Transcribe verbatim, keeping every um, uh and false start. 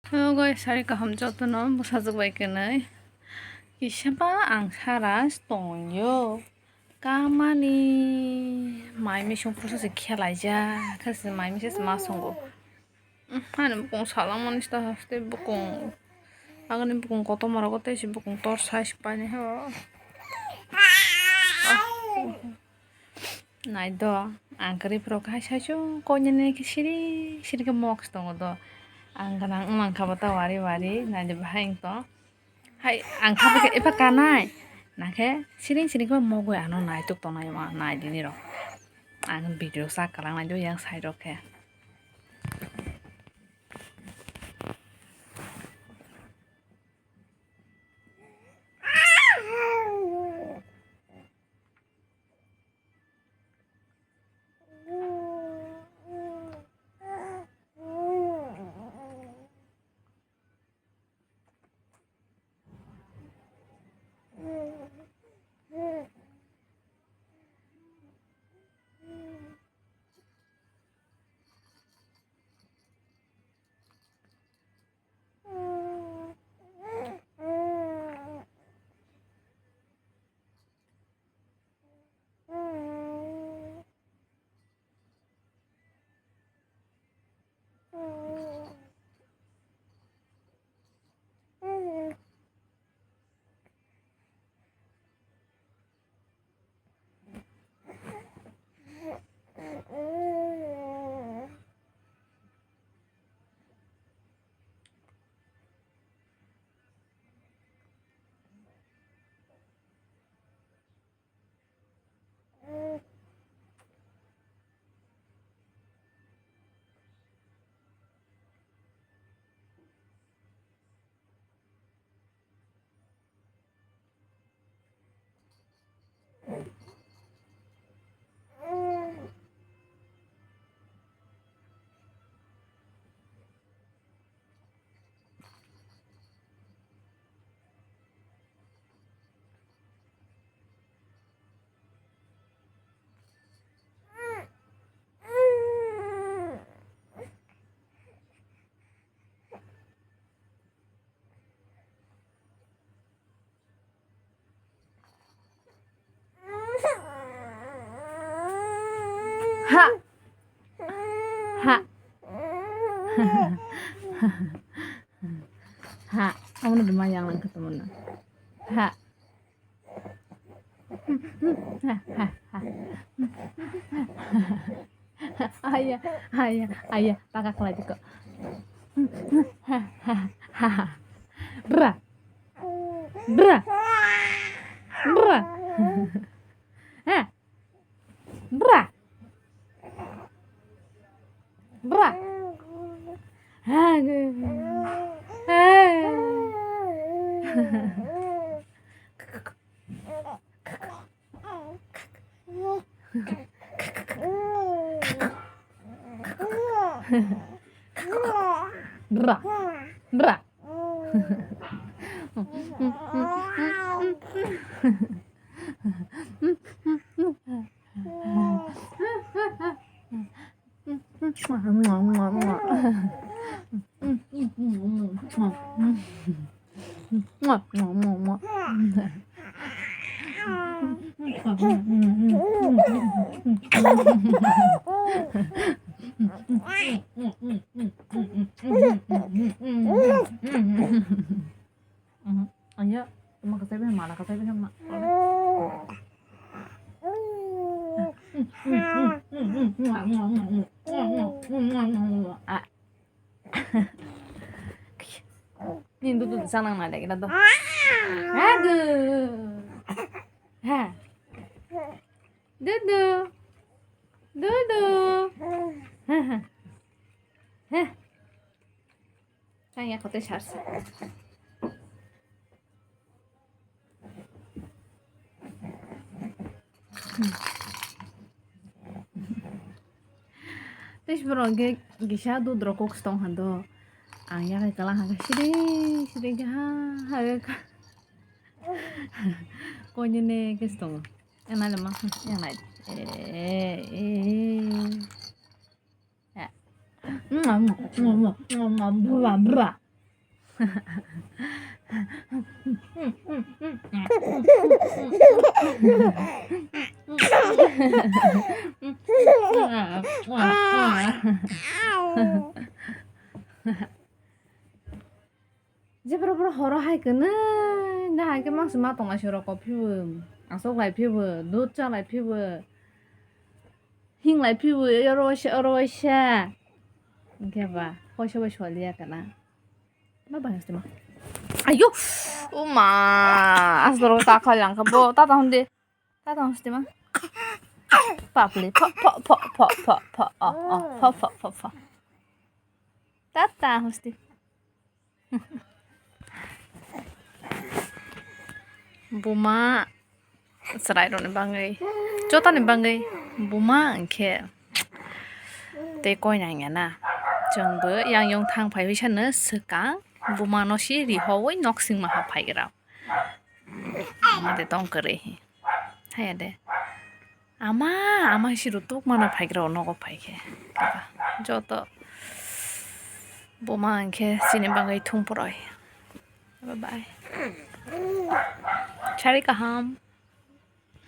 Hello guys, sari kaham jotono bwsajwk bai kwnwi. Kisa ba ang sara tongyo. Kamani mai misung pusa se khelaijak, khe se mai misa se ma songo. Umm, ani bukung salangmani sita haste bukung. Agani bukung kotor mara kotor se bukung tor size paini ho. Nai do, ang kwrwi phuru hai saichung koinene khe siri siri khe mok se tongo do. Ang gwnang wng mankha bo ta wari wari, nai di bahai wng tong. Hai, ang kha bai khe epha kanai. Nang khe siring siring khe mogwi ano naituk tongnai ma nai dini rok. Ang video sa kalang nai do yang side rok khe. Ha. Ha. Ha. Amo no duma yang lang ketemuan. Ha. Ha, ha, ha. Aya, aya, aya, taka khlai dikho. Ha, ha, ha, ha. Bra. Bra. Bra. Ha. Bra. Bra. Ha. Ha. Bra. Bra. Anya, tama kasai bai, mala kasai bai, ma. Ah. Ni dudu sanang na lagi na do. Aduh. Ha. Dudu. Dudu. Ha, ha. Ha. Tang ya kote sarsa. Tei borok hwnkhe kisa dudro kok se tong hando. Ang yakhai kwlwng hakhe siding siding khe ha ha khe koinene khe se tongo. Yang nai le ma yang nai. Eh, eh, eh. Bra, bra. Jebra bra horo hai kwnwi, na hai khe mangsi ma tong lai si roko phibo, aswk lai phibo, dud cha lai phibo, hing lai phibo, oro waisa, oro waisa. Hwnkhe ba, poisa bai soliya kana. Ma bai hastema. Ayo! O ma! Asdoro ta khalang kha bo, ta ta hunde. Ta tong stima. Papli, pho, pho, pho, pho, pho, pho, oh, oh, pho, pho, pho, pho. Ta ta hosti. Buma chwrairokni bagwi, jotoni bagwi buma hwnkhe tei koi nangya na. Chwngbo yang yong thang phaiwi sano swkang bumano si rihowi nok singma ha phaigra. Ama de tong kwrwi hi. Haya de. Ama, ama si rutuk mana phaigra o nogo phai khe. Joto buma hwnkhe chini bagwi thum poroi. Bye bye. Sari kaham.